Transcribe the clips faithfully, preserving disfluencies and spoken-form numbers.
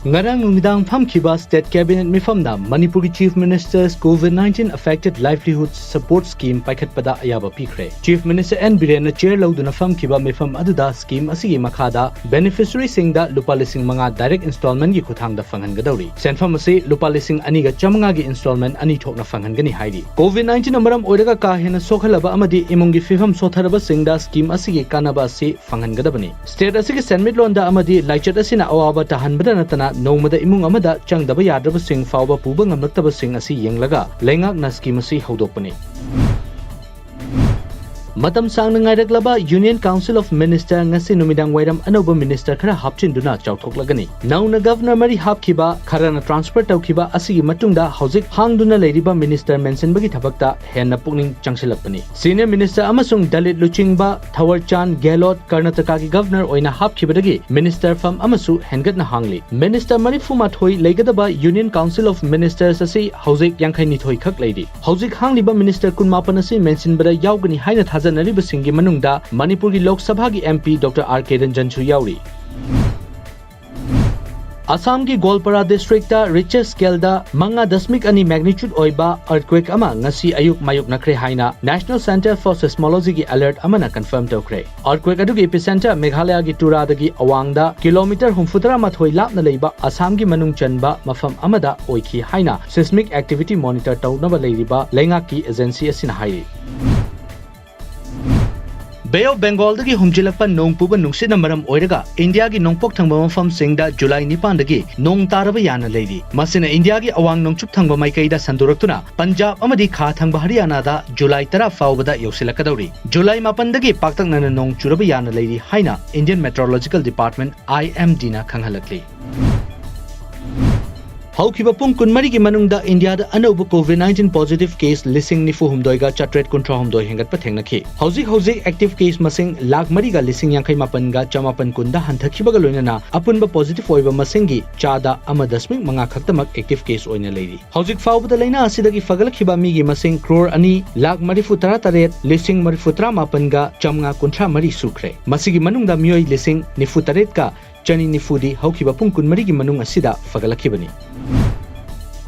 ꯉꯔꯥꯡ ꯅꯨꯃꯤꯗꯥꯡ ꯐꯝꯈꯤꯕ State Cabinet ꯃꯤꯐꯝꯗ ꯃꯅꯤꯄꯨꯔꯒꯤ Chief Minister's COVID nineteen Affected Livelihoods Support Scheme ꯄꯥꯏꯈꯠꯄꯗ ꯑꯌꯥꯕ ꯄꯤꯈ꯭ꯔꯦ꯫ Chief Minister N ꯕꯤꯔꯦꯟꯅ chair ꯂꯧꯗꯨꯅ ꯐꯝꯈꯤꯕ ꯃꯤꯐꯝ ꯑꯗꯨꯗ scheme ꯑꯁꯤꯒꯤ ꯃꯈꯥꯗ beneficiaryꯁꯤꯡꯗ ꯂꯨꯄꯥ ꯂꯤꯁꯤꯡ ꯃꯉꯥ direct installmentꯒꯤ ꯈꯨꯠꯊꯥꯡꯗ ꯐꯪꯍꯟꯒꯗꯧꯔꯤ꯫ ꯁꯦꯟꯐꯝ ꯑꯁꯤ ꯂꯨꯄꯥ ꯂꯤꯁꯤꯡ ꯑꯅꯤꯒ ꯆꯥꯃꯉꯥꯒꯤ installment ꯑꯅꯤ ꯊꯣꯛꯅ ꯐꯪꯍꯟꯒꯅꯤ ꯍꯥꯏꯔꯤ꯫ COVID nineteenꯅ ꯃꯔꯝ ꯑꯣꯏꯔꯒ ꯀꯥ ꯍꯦꯟꯅ ꯁꯣꯛꯍꯜꯂꯕ ꯑꯃꯗꯤ ꯏꯃꯨꯡꯒꯤ ꯐꯤꯕꯝ ꯁꯣꯠꯊꯔꯕꯁꯤꯡꯗ scheme ꯑꯁꯤꯒꯤ ꯀꯥꯟꯅꯕ ꯑꯁꯤ ꯐꯪꯍꯟꯒꯗꯕꯅꯤ꯫ State ꯑꯁꯤꯒꯤ ꯁꯦꯟꯃꯤꯠꯂꯣꯟꯗ ꯑꯃꯗꯤ ꯂꯥꯏꯆꯠ ꯑꯁꯤꯅ ꯑꯋꯥꯕ ꯇꯥꯍꯟꯕꯗ ꯅꯠꯇꯅ ꯅꯣꯡꯃꯗ ꯏꯃꯨꯡ ꯑꯃꯗ ꯆꯪꯗꯕ ꯌꯥꯗ꯭ꯔꯕꯁꯤꯡ ꯐꯥꯎꯕ ꯄꯨꯕ ꯉꯝꯂꯛꯇꯕꯁꯤꯡ ꯑꯁꯤ ꯌꯦꯡꯂꯒ ꯂꯩꯉꯥꯛꯅ scheme ꯑꯁꯤ ꯍꯧꯗꯣꯛꯄꯅꯤ꯫ ꯃꯇꯝ ꯁꯥꯡꯅ ꯉꯥꯏꯔꯛꯂꯕ Union Council of Minister ꯉꯁꯤ ꯅꯨꯃꯤꯗꯥꯡ ꯋꯥꯏꯔꯝ ꯑꯅꯧꯕ minister ꯈꯔ ꯍꯥꯞꯆꯤꯟꯗꯨꯅ ꯆꯥꯎꯊꯣꯛꯂꯒꯅꯤ꯫ ꯅꯧꯅ governor ꯃꯔꯤ ꯍꯥꯞꯈꯤꯕ, ꯈꯔꯅ transfer ꯇꯧꯈꯤꯕ ꯑꯁꯤꯒꯤ ꯃꯇꯨꯡꯗ ꯍꯧꯖꯤꯛ ꯍꯥꯡꯗꯨꯅ ꯂꯩꯔꯤꯕ minister ꯃꯦꯟꯁꯤꯟꯕꯒꯤ ꯊꯕꯛꯇ ꯍꯦꯟꯅ ꯄꯨꯛꯅꯤꯡ ꯆꯪꯁꯤꯜꯂꯛꯄꯅꯤ꯫ Senior minister ꯑꯃꯁꯨꯡ Dalit ꯂꯨꯆꯤꯡꯕ ꯊꯋꯔꯆꯥꯟ ꯒꯦꯍꯂꯣꯠ ꯀꯔꯅꯥꯇꯀꯥꯒꯤ governor ꯑꯣꯏꯅ ꯍꯥꯞꯈꯤꯕꯗꯒꯤ minister ꯐꯝ ꯑꯃꯁꯨ ꯍꯦꯟꯒꯠꯅ ꯍꯥꯡꯂꯤ꯫ Minister ꯃꯔꯤꯐꯨ ꯃꯥꯊꯣꯏ ꯂꯩꯒꯗꯕ Union Council of Ministers ꯑꯁꯤ ꯍꯧꯖꯤꯛ ꯌꯥꯡꯈꯩ ꯅꯤꯊꯣꯏ ꯈꯛ ꯂꯩꯔꯤ꯫ ꯍꯧꯖꯤꯛ ꯍꯥꯡꯂꯤꯕ minister ꯀꯨꯟꯃꯥꯄꯟ ꯑꯁꯤ ꯃꯦꯟꯁꯤꯟꯕꯗ ꯌꯥꯎꯒꯅꯤ ꯍꯥꯏꯅ ꯊꯥꯖꯅꯔꯤꯕꯁꯤꯡꯒꯤ ꯃꯅꯨꯡꯗ ꯃꯅꯤꯄꯨꯔꯒꯤ ꯂꯣꯛ ꯁꯚꯥꯒꯤ MP Doctor R K ꯔꯟꯖꯟꯁꯨ ꯌꯥꯎꯔꯤ꯫ ꯑꯁꯥꯝꯒꯤ ꯒꯣꯜꯄꯥꯔꯥ districtꯇ Richter scaleꯗ ꯃꯉꯥ ꯗꯁꯃꯤꯛ ꯑꯅꯤ magnitude ꯑꯣꯏꯕ earthquake ꯑꯃ ꯉꯁꯤ ꯑꯌꯨꯛ ꯃꯥꯌꯣꯛꯅꯈ꯭ꯔꯦ ꯍꯥꯏꯅ National Centre for Seismologyꯒꯤ alert ꯑꯃꯅ confirm ꯇꯧꯈ꯭ꯔꯦ꯫ Earthquake ꯑꯗꯨꯒꯤ epicenter ꯃꯦꯘꯥꯂꯌꯥꯒꯤ ꯇꯨꯔꯥꯗꯒꯤ ꯑꯋꯥꯡꯗ kilometre ꯍꯨꯝꯐꯨꯇꯔꯥ ꯃꯥꯊꯣꯏ ꯂꯥꯞꯅ ꯂꯩꯕ ꯑꯁꯥꯝꯒꯤ ꯃꯅꯨꯡ ꯆꯟꯕ ꯃꯐꯝ ꯑꯃꯗ ꯑꯣꯏꯈꯤ ꯍꯥꯏꯅ seismic activity monitor ꯇꯧꯅꯕ ꯂꯩꯔꯤꯕ ꯂꯩꯉꯥꯛꯀꯤ agency ꯑꯁꯤꯅ ꯍꯥꯏꯔꯤ꯫ Bay of Bengalꯗꯒꯤ ꯍꯨꯝꯖꯤꯜꯂꯛꯄ ꯅꯣꯡ ꯄꯨꯕ ꯅꯨꯡꯁꯤꯠꯅ ꯃꯔꯝ ꯑꯣꯏꯔꯒ ꯏꯟꯗꯤꯌꯥꯒꯤ ꯅꯣꯡꯄꯣꯛ ꯊꯪꯕ ꯃꯐꯝꯁꯤꯡꯗ ꯖꯨꯂꯥꯏ ꯅꯤꯄꯥꯟꯗꯒꯤ ꯅꯣꯡ ꯇꯥꯔꯕ ꯌꯥꯅ ꯂꯩꯔꯤ꯫ ꯃꯁꯤꯅ ꯏꯟꯗꯤꯌꯥꯒꯤ ꯑꯋꯥꯡ ꯅꯣꯡꯆꯨꯞ ꯊꯪꯕ ꯃꯥꯏꯀꯩꯗ ꯁꯟꯗꯣꯔꯛꯇꯨꯅ ꯄꯟꯖꯥꯕ ꯑꯃꯗꯤ ꯈꯥ ꯊꯪꯕ ꯍꯔꯤꯌꯥꯅꯥꯗ ꯖꯨꯂꯥꯏ ꯇꯔꯥ ꯐꯥꯎꯕꯗ ꯌꯧꯁꯤꯜꯂꯛꯀꯗꯧꯔꯤ꯫ ꯖꯨꯂꯥꯏ ꯃꯥꯄꯟꯗꯒꯤ ꯄꯥꯛꯇꯛꯅꯅ ꯅꯣꯡ ꯆꯨꯔꯕ ꯌꯥꯅ ꯂꯩꯔꯤ ꯍꯥꯏꯅ Indian Meteorological Department, IMDꯅ ꯈꯪꯍꯜꯂꯛꯂꯤ꯫ ꯍꯧꯈꯤꯕ ꯄꯨꯡ ꯀꯨꯟꯃꯔꯤꯒꯤ ꯃꯅꯨꯡꯗ ꯏꯟꯗꯤꯌꯥꯗ ꯑꯅꯧꯕ COVID nineteen positive case ꯂꯤꯁꯤꯡ ꯅꯤꯐꯨ ꯍꯨꯝꯗꯣꯏꯒ ꯆꯥꯇ꯭ꯔꯦꯠ ꯀꯨꯟꯊ꯭ꯔꯥ ꯍꯨꯝꯗꯣꯏ ꯍꯦꯟꯒꯠꯄ ꯊꯦꯡꯅꯈꯤ꯫ ꯍꯧꯖꯤꯛ ꯍꯧꯖꯤꯛ active case ꯃꯁꯤꯡ ꯂꯥꯈ ꯃꯔꯤꯒ ꯂꯤꯁꯤꯡ ꯌꯥꯡꯈꯩ ꯃꯥꯄꯟꯒ ꯆꯃꯥꯄꯟ ꯀꯨꯟꯗ ꯍꯟꯊꯈꯤꯕꯒ ꯂꯣꯏꯅꯅ ꯑꯄꯨꯟꯕ positive ꯑꯣꯏꯕ ꯃꯁꯤꯡꯒꯤ ꯆꯥꯗ ꯑꯃ ꯗꯁꯃꯤꯛ ꯃꯉꯥ ꯈꯛꯇꯃꯛ active case ꯑꯣꯏꯅ ꯂꯩꯔꯤ꯫ ꯍꯧꯖꯤꯛ ꯐꯥꯎꯕꯗ ꯂꯥꯏꯅꯥ ꯑꯁꯤꯗꯒꯤ ꯐꯒꯠꯂꯛꯈꯤꯕ ꯃꯤꯒꯤ ꯃꯁꯤꯡ ꯀ꯭ꯔꯣꯔ ꯑꯅꯤ ꯂꯥꯈ ꯃꯔꯤꯐꯨ ꯇꯔꯥ ꯇꯔꯦꯠ ꯂꯤꯁꯤꯡ ꯃꯔꯤꯐꯨ ꯇꯔꯥ ꯃꯥꯄꯟꯒ ꯆꯥꯃꯉꯥ ꯀꯨꯟꯊ꯭ꯔꯥ ꯃꯔꯤ ꯁꯨꯈ꯭ꯔꯦ꯫ ꯃꯁꯤꯒꯤ ꯃꯅꯨꯡꯗ ꯃꯤꯑꯣꯏ ꯂꯤꯁꯤꯡ ꯅꯤꯐꯨ ꯇꯔꯦꯠꯀ ꯆꯅꯤ ꯅꯤꯐꯨꯗꯤ ꯍꯧꯈꯤꯕ ꯄꯨꯡ ꯀꯨꯟꯃꯔꯤꯒꯤ ꯃꯅꯨꯡ ꯑꯁꯤꯗ ꯐꯒꯠꯂꯛꯈꯤꯕꯅꯤ꯫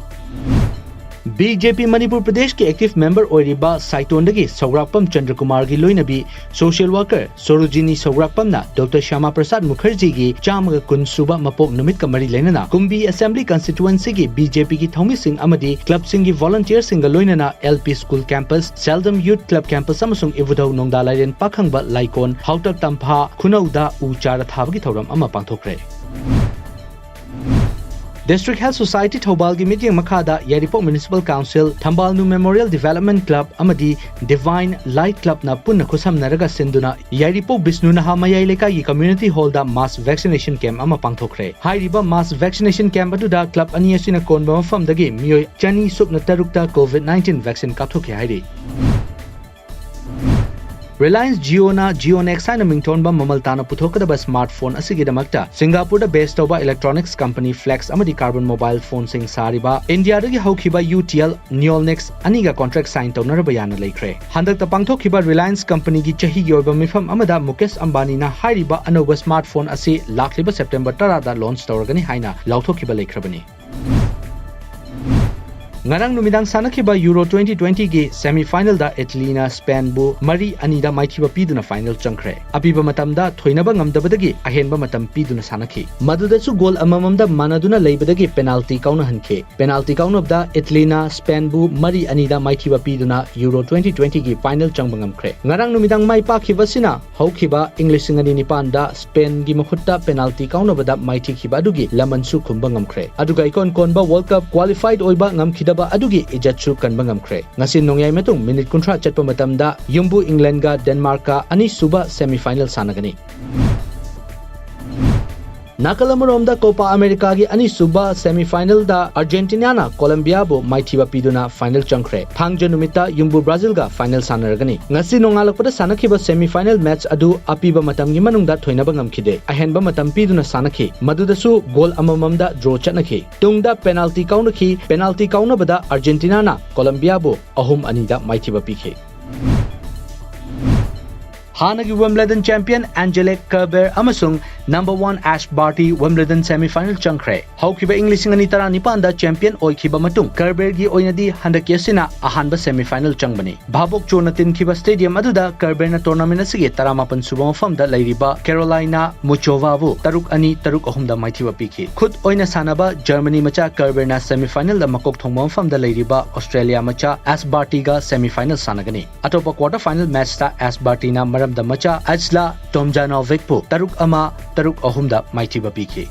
ꯕꯤ ꯖꯦ ꯄꯤ ꯃꯅꯤꯄꯨꯔ ꯄ꯭ꯔꯗꯦꯁꯀꯤ ꯑꯦꯛꯇꯤꯚ ꯃꯦꯝꯕꯔ ꯑꯣꯏꯔꯤꯕ ꯁꯥꯏꯇꯣꯟꯗꯒꯤ ꯁꯧꯒ꯭ꯔꯥꯛꯄꯝ ꯆꯟꯗ꯭ꯔꯀꯨꯃꯥꯔꯒꯤ ꯂꯣꯏꯅꯕꯤ ꯁꯣꯁꯤꯌꯦꯜ ꯋꯥꯔꯀꯔ ꯁꯣꯔꯣꯖꯤꯅꯤ ꯁꯧꯒ꯭ꯔꯥꯛꯄꯝꯅ ꯗꯣꯛꯇꯔ ꯁ꯭ꯌꯥꯃꯥ ꯄ꯭ꯔꯁꯥꯗ ꯃꯨꯈꯔꯖꯤꯒꯤ ꯆꯥꯝꯃꯒ ꯀꯨꯟ ꯁꯨꯕ ꯃꯄꯣꯛ ꯅꯨꯃꯤꯠꯀ ꯃꯔꯤ ꯂꯩꯅꯅ ꯀꯨꯝꯕꯤ ꯑꯦꯁꯦꯝꯕ꯭ꯂꯤ ꯀꯟꯁꯇꯤꯇ꯭ꯋꯦꯟꯁꯤꯒꯤ ꯕꯤ ꯖꯦ ꯄꯤꯒꯤ ꯊꯧꯃꯤꯁꯤꯡ ꯑꯃꯗꯤ ꯀ꯭ꯂꯕꯁꯤꯡꯒꯤ ꯚꯣꯂꯨꯟꯇꯤꯌꯔꯁꯤꯡꯒ ꯂꯣꯏꯅꯅ L P school campus, Seldam youth club campus ꯑꯃꯁꯨꯡ ꯏꯕꯨꯙꯧ ꯅꯣꯡꯗꯥ ꯂꯥꯏꯔꯦꯟ ꯄꯥꯈꯪꯕ ꯂꯥꯏꯀꯣꯟ, ꯍꯥꯎꯇꯛ ꯇꯝꯐꯥ, ꯈꯨꯅꯧꯗ ꯎ ꯆꯥꯔ ꯊꯥꯕꯒꯤ ꯊꯧꯔꯝ ꯑꯃ ꯄꯥꯡꯊꯣꯛꯈ꯭ꯔꯦ꯫ ꯗꯤꯁꯇ꯭ꯔꯤꯛ ꯍꯦꯜꯊ ꯁꯣꯁꯥꯏꯇꯤ ꯊꯧꯕꯥꯜꯒꯤ ꯃꯤꯠꯌꯦꯡ ꯃꯈꯥꯗ ꯌꯥꯏꯔꯤꯄꯣꯛ municipal council, Thambalnu memorial development club ꯑꯃꯗꯤ ꯗꯤꯚꯥꯏꯟ ꯂꯥꯏꯠ ꯀ꯭ꯂꯕꯅ ꯄꯨꯟꯅ ꯈꯨꯠꯁꯝꯅꯔꯒ ꯁꯤꯟꯗꯨꯅ ꯌꯥꯏꯔꯤꯄꯣꯛ ꯕꯤꯁꯅꯨ ꯅꯍꯥ ꯃꯌꯥꯏ ꯂꯩꯀꯥꯏꯒꯤ ꯀꯝꯃ꯭ꯌꯨꯅꯤꯇꯤ ꯍꯣꯜꯗ ꯃꯥꯁ ꯚꯦꯛꯁꯤꯅꯦꯁꯟ ꯀꯦꯝꯞ ꯑꯃ ꯄꯥꯡꯊꯣꯛꯈ꯭ꯔꯦ꯫ ꯍꯥꯏꯔꯤꯕ ꯃꯥꯁ ꯚꯦꯛꯁꯤꯅꯦꯁꯟ ꯀꯦꯝꯞ ꯑꯗꯨꯗ ꯀ꯭ꯂꯕ ꯑꯅꯤ ꯑꯁꯤꯅ ꯀꯣꯟꯕ ꯃꯐꯝꯗꯒꯤ ꯃꯤꯑꯣꯏ ꯆꯅꯤ ꯁꯨꯞꯅ ꯇꯔꯨꯛꯇ ꯀꯣꯚꯤꯗ ꯅꯥꯏꯟꯇꯤꯟ ꯚꯦꯛꯁꯤꯟ ꯀꯥꯞꯊꯣꯛꯈꯤ ꯍꯥꯏꯔꯤ꯫ ꯔꯤꯂꯥꯌꯟꯁ ꯖꯤꯑꯣꯅ ꯖꯤꯑꯣꯅꯦꯛꯁ ꯍꯥꯏꯅ ꯃꯤꯡꯊꯣꯟꯕ ꯃꯃꯜ ꯇꯥꯅ ꯄꯨꯊꯣꯛꯀꯗꯕ ꯁ꯭ꯃꯥꯔꯠ ꯐꯣꯟ ꯑꯁꯤꯒꯤꯗꯃꯛꯇ ꯁꯤꯡꯒꯥꯄꯨꯔꯗ ꯕꯦꯁ ꯇꯧꯕ ꯏꯂꯦꯛꯇ꯭ꯔꯣꯅꯤꯛꯁ ꯀꯝꯄꯅꯤ ꯐ꯭ꯂꯦꯛꯁ ꯑꯃꯗꯤ ꯀꯥꯔꯕꯟ ꯃꯣꯕꯥꯏꯜ ꯐꯣꯟꯁꯤꯡ ꯁꯥꯔꯤꯕ ꯏꯟꯗꯤꯌꯥꯗꯒꯤ ꯍꯧꯈꯤꯕ ꯌꯨ ꯇꯤ ꯑꯦꯜ ꯅꯤꯑꯣꯜꯅꯦꯛꯁ ꯑꯅꯤꯒ ꯀꯣꯟꯇ꯭ꯔꯦꯛ ꯁꯥꯏꯟ ꯇꯧꯅꯔꯕ ꯌꯥꯅ ꯂꯩꯈ꯭ꯔꯦ꯫ ꯍꯟꯗꯛꯇ ꯄꯥꯡꯊꯣꯛꯈꯤꯕ ꯔꯤꯂꯥꯌꯟꯁ ꯀꯝꯄꯅꯤꯒꯤ ꯆꯍꯤꯒꯤ ꯑꯣꯏꯕ ꯃꯤꯐꯝ ꯑꯃꯗ ꯃꯨꯀꯦꯁ ꯑꯝꯕꯥꯅꯤꯅ ꯍꯥꯏꯔꯤꯕ ꯑꯅꯧꯕ ꯁ꯭ꯃꯥꯔꯠ ꯐꯣꯟ ꯑꯁꯤ ꯂꯥꯛꯂꯤꯕ ꯁꯦꯞꯇꯦꯝꯕꯔ ꯇꯔꯥꯗ ꯂꯣꯟꯆ ꯇꯧꯔꯒꯅꯤ ꯍꯥꯏꯅ ꯂꯥꯎꯊꯣꯛꯈꯤꯕ ꯂꯩꯈ꯭ꯔꯕꯅꯤ꯫ ꯉꯔꯥꯡ ꯅꯨꯃꯤꯗꯥꯡ ꯁꯥꯟꯅꯈꯤꯕ ꯌꯨꯔꯣ ꯇ꯭ꯋꯦꯟꯇꯤ ꯇ꯭ꯋꯦꯟꯇꯤꯒꯤ ꯁꯦꯃꯤ ꯐꯥꯏꯅꯦꯜꯗ ꯏꯇꯂꯤꯅ ꯁ꯭ꯄꯦꯟꯕꯨ ꯃꯔꯤ ꯑꯅꯤꯗ ꯃꯥꯏꯊꯤꯕ ꯄꯤꯗꯨꯅ ꯐꯥꯏꯅꯦꯜ ꯆꯪꯈ꯭ꯔꯦ꯫ ꯑꯄꯤꯕ ꯃꯇꯝꯗ ꯊꯣꯏꯅꯕ ꯉꯝꯗꯕꯗꯒꯤ ꯑꯍꯦꯟꯕ ꯃꯇꯝ ꯄꯤꯗꯨꯅ ꯁꯥꯟꯅꯈꯤ꯫ ꯃꯗꯨꯗꯁꯨ ꯒꯣꯜ ꯑꯃꯃꯝꯗ ꯃꯥꯟꯅꯗꯨꯅ ꯂꯩꯕꯗꯒꯤ ꯄꯦꯅꯥꯜꯇꯤ ꯀꯥꯎꯅꯍꯟꯈꯤ꯫ ꯄꯦꯅꯥꯜꯇꯤ ꯀꯥꯎꯅꯕꯗ ꯏꯇꯂꯤꯅ ꯁ꯭ꯄꯦꯟꯕꯨ ꯃꯔꯤ ꯑꯅꯤꯗ ꯃꯥꯏꯊꯤꯕ ꯄꯤꯗꯨꯅ ꯌꯨꯔꯣ ꯇ꯭ꯋꯦꯟꯇꯤ ꯇ꯭ꯋꯦꯟꯇꯤꯒꯤ ꯐꯥꯏꯅꯦꯜ ꯆꯪꯕ ꯉꯝꯈ꯭ꯔꯦ꯫ ꯉꯔꯥꯡ ꯅꯨꯃꯤꯗꯥꯡ ꯃꯥꯏ ꯄꯥꯛꯈꯤꯕꯁꯤꯅ ꯍꯧꯈꯤꯕ ꯏꯪ ꯂꯤꯁꯤꯡ ꯑꯅꯤ ꯅꯤꯄꯥꯟꯗ ꯁ꯭ꯄꯦꯟꯒꯤ ꯃꯈꯨꯠꯇ ꯄꯦꯅꯥꯜꯇꯤ ꯀꯥꯎꯅꯕꯗ ꯃꯥꯏꯊꯤꯈꯤꯕ ꯑꯗꯨꯒꯤ ꯂꯃꯟꯁꯨ ꯈꯨꯝꯕ ꯉꯝꯈ꯭ꯔꯦ꯫ ꯑꯗꯨꯒ ꯏꯀꯣꯟ ꯀꯣꯟꯕ ꯋꯥꯔꯜꯗ ꯀꯞ ꯀ꯭ꯋꯥꯂꯤꯐꯥꯏꯗ ꯑꯣꯏꯕ ꯉꯝꯈꯤꯗꯕ ꯑꯗꯨꯒꯤ ꯏꯖꯠꯁꯨ ꯀꯟꯕ ꯉꯝꯈ꯭ꯔꯦ꯫ ꯉꯁꯤ ꯅꯣꯡꯌꯥꯏ ꯃꯇꯨꯡ ꯃꯤꯅꯤꯠ ꯀꯨꯟꯊ꯭ꯔꯥ ꯆꯠꯄ ꯃꯇꯝꯗ ꯌꯨꯝꯕꯨ ꯏꯪꯂꯦꯟꯗꯒ ꯗꯦꯟꯃꯥꯔꯛꯀ ꯑꯅꯤꯁꯨꯕ ꯁꯦꯃꯤ ꯐꯥꯏꯅꯦꯜ ꯁꯥꯟꯅꯒꯅꯤ꯫ ꯅꯥꯀꯜ ꯑꯃꯔꯣꯝꯗ ꯀꯣꯄꯥ ꯑꯃꯦꯔꯤꯀꯥꯒꯤ ꯑꯅꯤꯁꯨꯕ ꯁꯦꯃꯤ ꯐꯥꯏꯅꯦꯜꯗ ꯑꯥꯔꯖꯦꯟꯇꯤꯅꯥꯅ ꯀꯣꯂꯝꯕꯤꯌꯥꯕꯨ ꯃꯥꯏꯊꯤꯕ ꯄꯤꯗꯨꯅ ꯐꯥꯏꯅꯦꯜ ꯆꯪꯈ꯭ꯔꯦ꯫ ꯊꯥꯡꯖ ꯅꯨꯃꯤꯠꯇ ꯌꯨꯝꯕꯨ ꯕ꯭ꯔꯥꯖꯤꯜꯒ ꯐꯥꯏꯅꯦꯜ ꯁꯥꯟꯅꯔꯒꯅꯤ꯫ ꯉꯁꯤ ꯅꯣꯡꯉꯥꯜꯂꯛꯄꯗ ꯁꯥꯟꯅꯈꯤꯕ ꯁꯦꯃꯤ ꯐꯥꯏꯅꯦꯜ ꯃꯦꯆ ꯑꯗꯨ ꯑꯄꯤꯕ ꯃꯇꯝꯒꯤ ꯃꯅꯨꯡꯗ ꯊꯣꯏꯅꯕ ꯉꯝꯈꯤꯗꯦ꯫ ꯑꯍꯦꯟꯕ ꯃꯇꯝ ꯄꯤꯗꯨꯅ ꯁꯥꯟꯅꯈꯤ꯫ ꯃꯗꯨꯗꯁꯨ ꯒꯣꯜ ꯑꯃꯃꯝꯗ ꯗ꯭ꯔꯣ ꯆꯠꯅꯈꯤ꯫ ꯇꯨꯡꯗ ꯄꯦꯅꯥꯜꯇꯤ ꯀꯥꯎꯅꯈꯤ꯫ ꯄꯦꯅꯥꯜꯇꯤ ꯀꯥꯎꯅꯕꯗ ꯑꯥꯔꯖꯦꯟꯇꯤꯅꯥꯅ ꯀꯣꯂꯝꯕꯤꯌꯥꯕꯨ ꯑꯍꯨꯝ ꯑꯅꯤꯗ ꯃꯥꯏꯊꯤꯕ ꯄꯤꯈꯤ꯫ ꯍꯥꯟꯅꯒꯤ Wimbledon champion Angelique Kerber ꯑꯃꯁꯨꯡ number one Ash Barty Wimbledon semi final ꯆꯪꯈ꯭ꯔꯦ꯫ ꯍꯧꯈꯤꯕ ꯏꯪ ꯂꯤꯁꯤꯡ ꯑꯅꯤ ꯇꯔꯥꯅꯤꯄꯥꯟꯗ champion ꯑꯣꯏꯈꯤꯕ ꯃꯇꯨꯡ Kerberꯒꯤ ꯑꯣꯏꯅꯗꯤ ꯍꯟꯗꯛꯀꯤ ꯑꯁꯤꯅ ꯑꯍꯥꯟꯕ semi final ꯆꯪꯕꯅꯤ꯫ ꯚꯥꯕꯣꯛ ꯆꯣꯅ ꯇꯤꯟꯈꯤꯕ stadium ꯑꯗꯨꯗ Kerberꯅ tournament ꯑꯁꯤꯒꯤ ꯇꯔꯥꯃꯥꯄꯟ ꯁꯨꯕ ꯃꯐꯝꯗ ꯂꯩꯔꯤꯕ Karolina Muchovaꯕꯨ ꯇꯔꯨꯛ ꯑꯅꯤ, ꯇꯔꯨꯛ ꯑꯍꯨꯝꯗ ꯃꯥꯏꯊꯤꯕ ꯄꯤꯈꯤ꯫ ꯈꯨꯠ ꯑꯣꯏꯅ ꯁꯥꯟꯅꯕ Germany ꯃꯆꯥ Kerberꯅ semi finalꯗ ꯃꯀꯣꯛ ꯊꯣꯡꯕ ꯃꯐꯝꯗ ꯂꯩꯔꯤꯕ Australia ꯃꯆꯥ Ash Bartyꯒ semi final ꯁꯥꯟꯅꯒꯅꯤ꯫ ꯑꯇꯣꯞꯄ quarter final matchꯇ Ash Bartyꯅ ꯃꯔꯝꯗꯝ ꯃꯆꯥ Ajla Tomjanovicꯄꯨ ꯇꯔꯨꯛ ꯑꯃ, ꯇꯔꯨꯛ ꯑꯍꯨꯝꯗ ꯃꯥꯏꯊꯤꯕ ꯄꯤꯈꯤ꯫